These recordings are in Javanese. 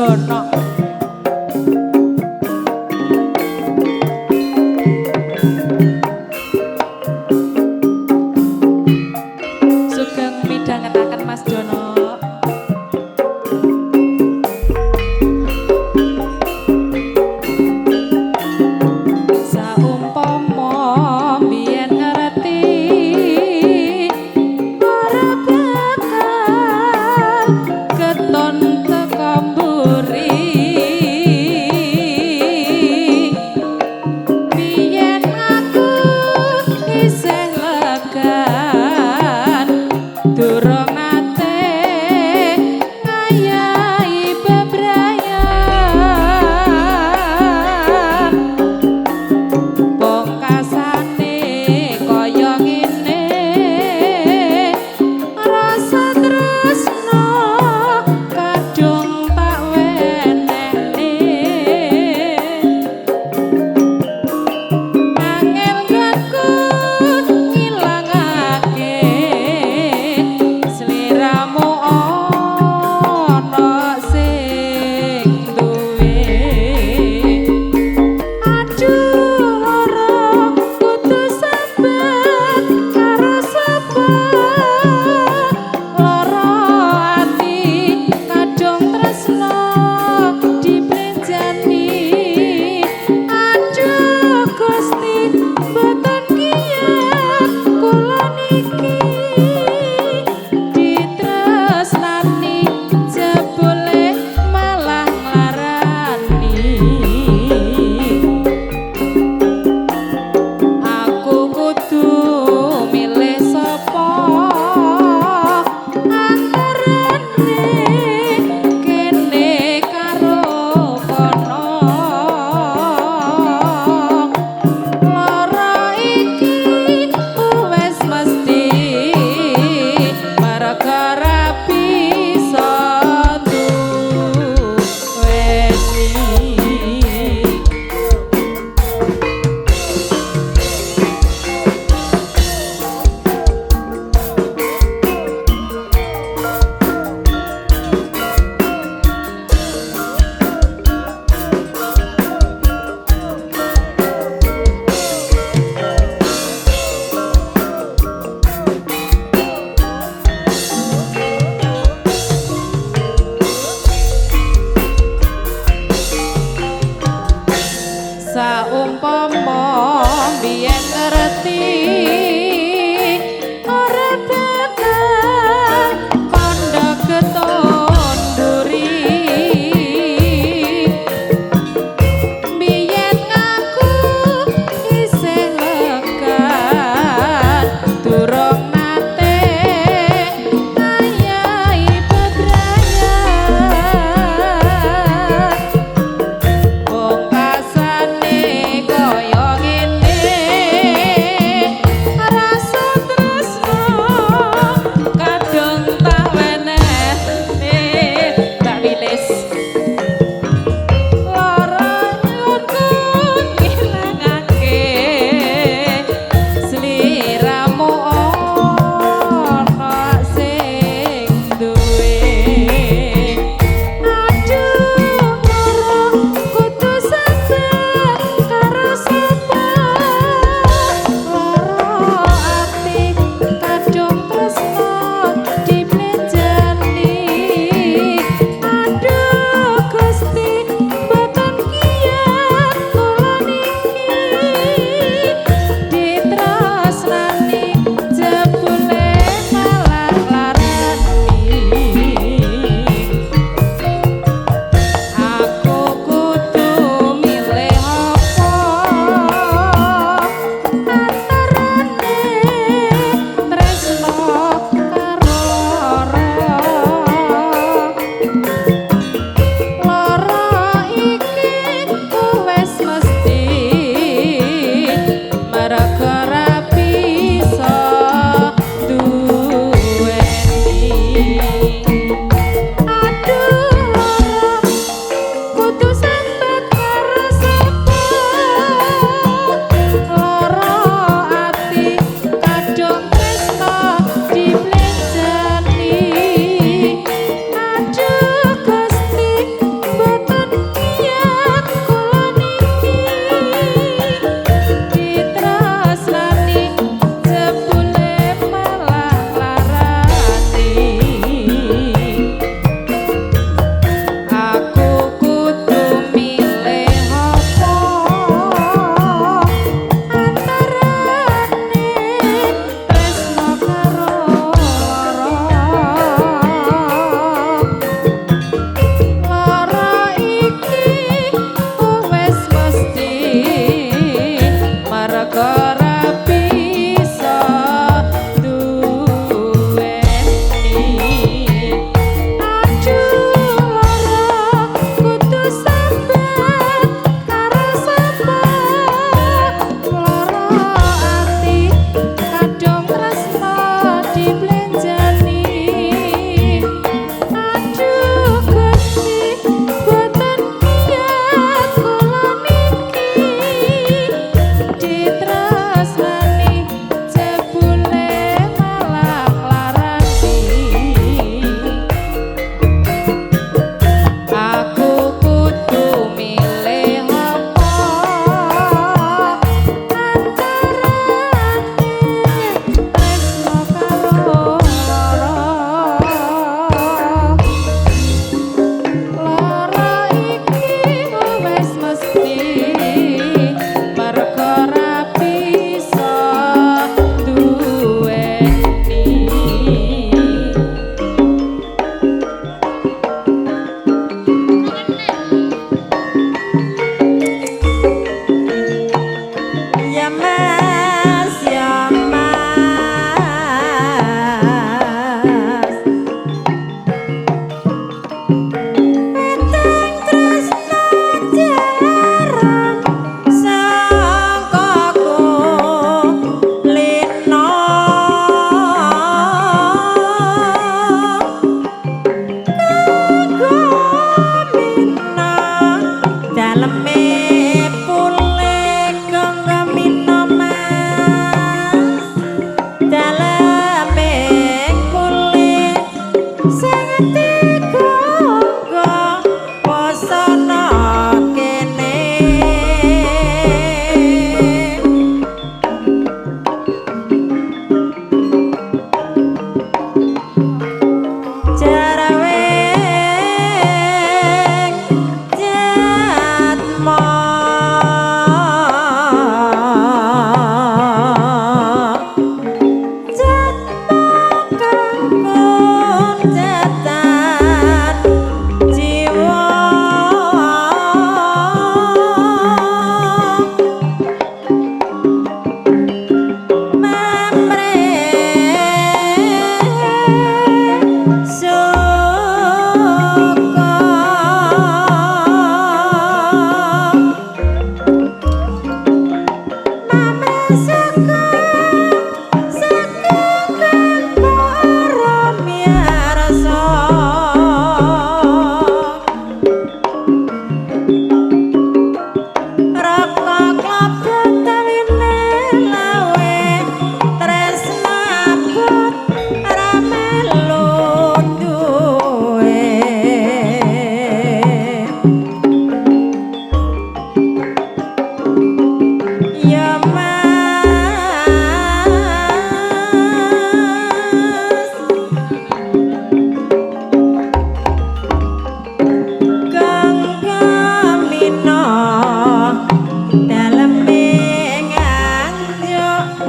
Dono. Sugeng midhangetaken Mas Dono. Saumpama biyen ngerti ora bakal keton teko mburi. Biyen aku isih legan durung nate ngayahi bebrayan. Pungkasane kaya ngene rasa tresno kadung tak wenehne. Angel nggonku ngilangake sliramu ana sing duwe. Aduh lara kudu sambat karo sapa, lara ati kadung tresno diplenjani. Aduh Gusti mboten kiyat kula niki ditresnani jebule malah nglarani. Aku kudu milih sapa antarane kene karo kono. Lara iki wis mesti merga ra bisa duweni. Saumpama biyen ngerti ora bakal kandha keton duri. Biyen aku isih legan durung nate ngayahi bebrayan. Pungkasane kaya ngene.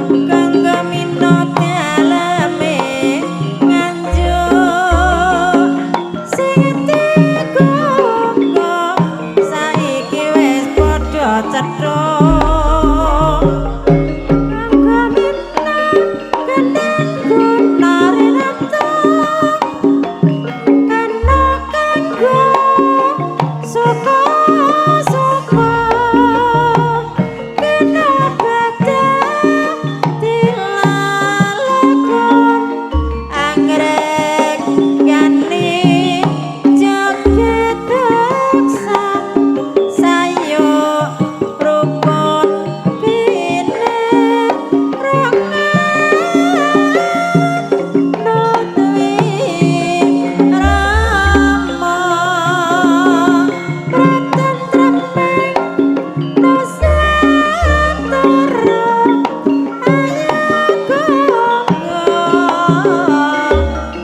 Gangga mino daleme Nganjuk sing digonggo saiki wis padha cethuk. Gangga mino gendeng guna rinata kena kanggo suka-suka kena badhe dilalekon anggrek gani joget beksan sayuk rukun bine rongan nutwi rama pratentreming nusantara ayo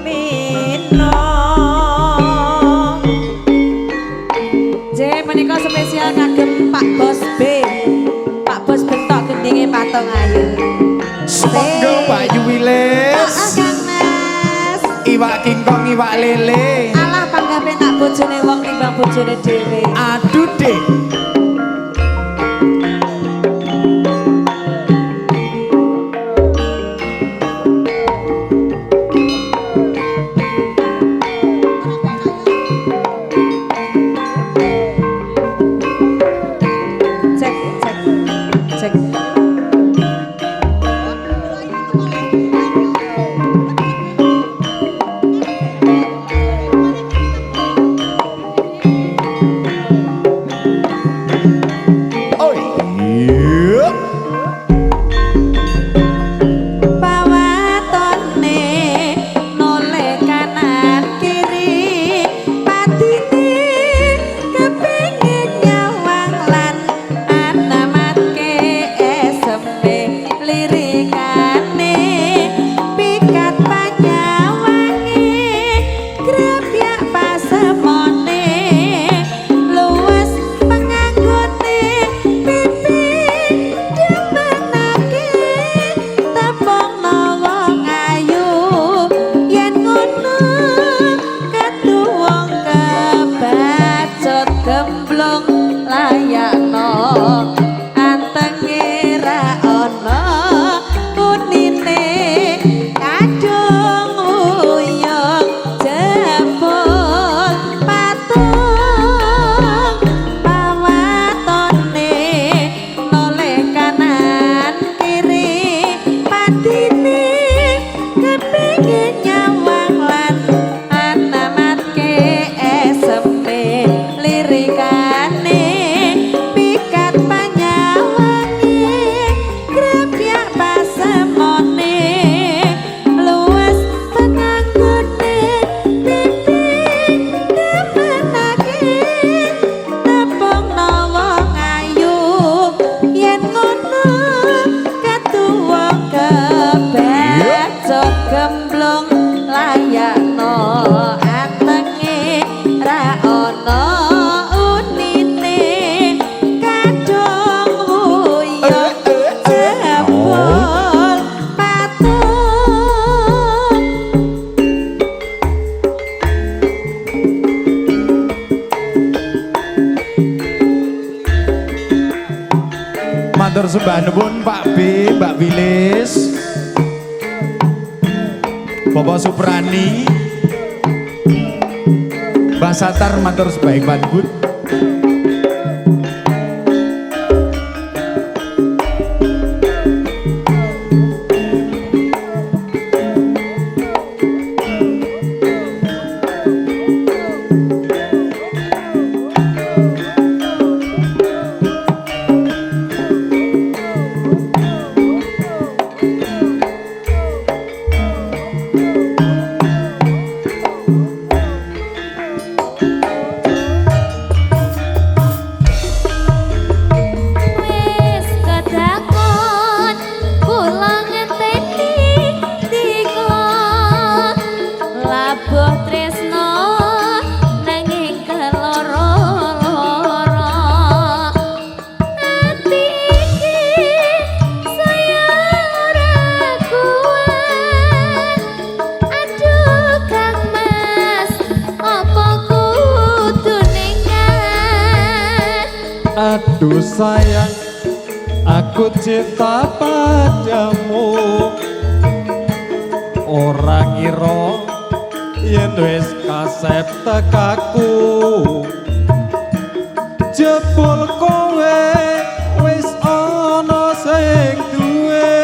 mino. J menika spesial kagem Pak Bos B. Pak Bos bentok gendinge Patung Ayu. Semonggo Mbak Yu Wilis. Ah, Kang Mas. Iwak kingkong, iwak lele. Alah panggah penak bojone wong timbang bojone dhewe. Aduh deh. Cek cek cek. Oi. Iya. Pawatone noleh kanan kiri patine kepingin nyawang lan anamatke eseme lirikane pikat panyawange grepyak pasemone luwes penganggone pipi demenake tepung wong ayu yen ngono ketuwung kebacut gemblung layakno antenge ra ana unine kadung uyung jebul patung. Pawatone noleh kanan kiri patine kepingin nyawang lan anamatke eseme lirikane pikat panyawange grepyak pasemone luwes penganggone pipi demenake tepung wong ayu yen ngono katuwa kebacut gemblung layakno antenge ra ana unine kadung wuyung jebul patung. Matur sembah nuwun Pak B, Mbak Wilis. Bapak Suprani. Mbak Satar matur sembah nuwun. Duh sayang, aku cinta padamu. Ora ngira yen wis kasep tekaku. Jebul kowe wis ana sing duwe.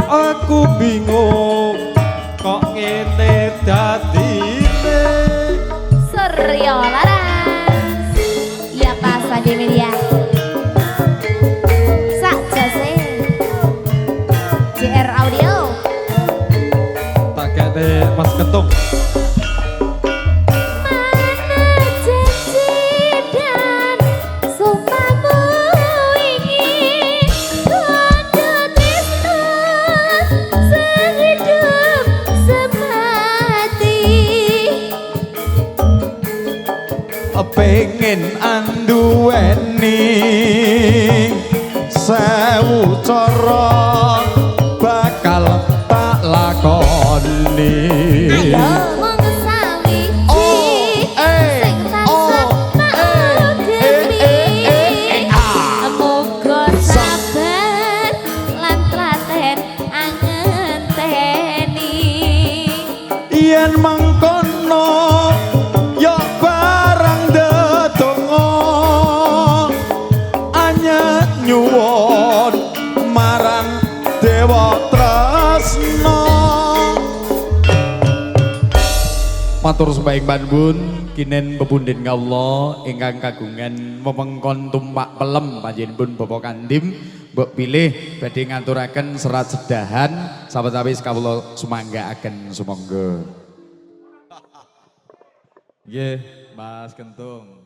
Aku bingung kok ngene dadine. Suryo Laras. Ya Pak Sandi Media. Sak jase. JR Audio. Tak kene Mas Kentung. Mana janji dan sumpahmu ingin kudu tresno sehidup semati. Pengen anduweni sewu cara bakal tak lakoni. Ayo mung sawiji Oh, eh, sing tansah oh, tak eh, ugemi. eh, eh, eh, ah. Muga sabar lan tlaten angenteni. Yen mengkono ya barang dedonga anya nyuwun marang Dewa Tresna. Matur sembah ing panuwun kinen pepundhen kawula ingkang kagungan wewengkon Tumpak Pelem panjenenganipun Bapak Kandim mbok pilih badhe ngaturaken serat sedahan sawetawis kawula sumanggaaken sumangga. Nggih, Mas Kentung.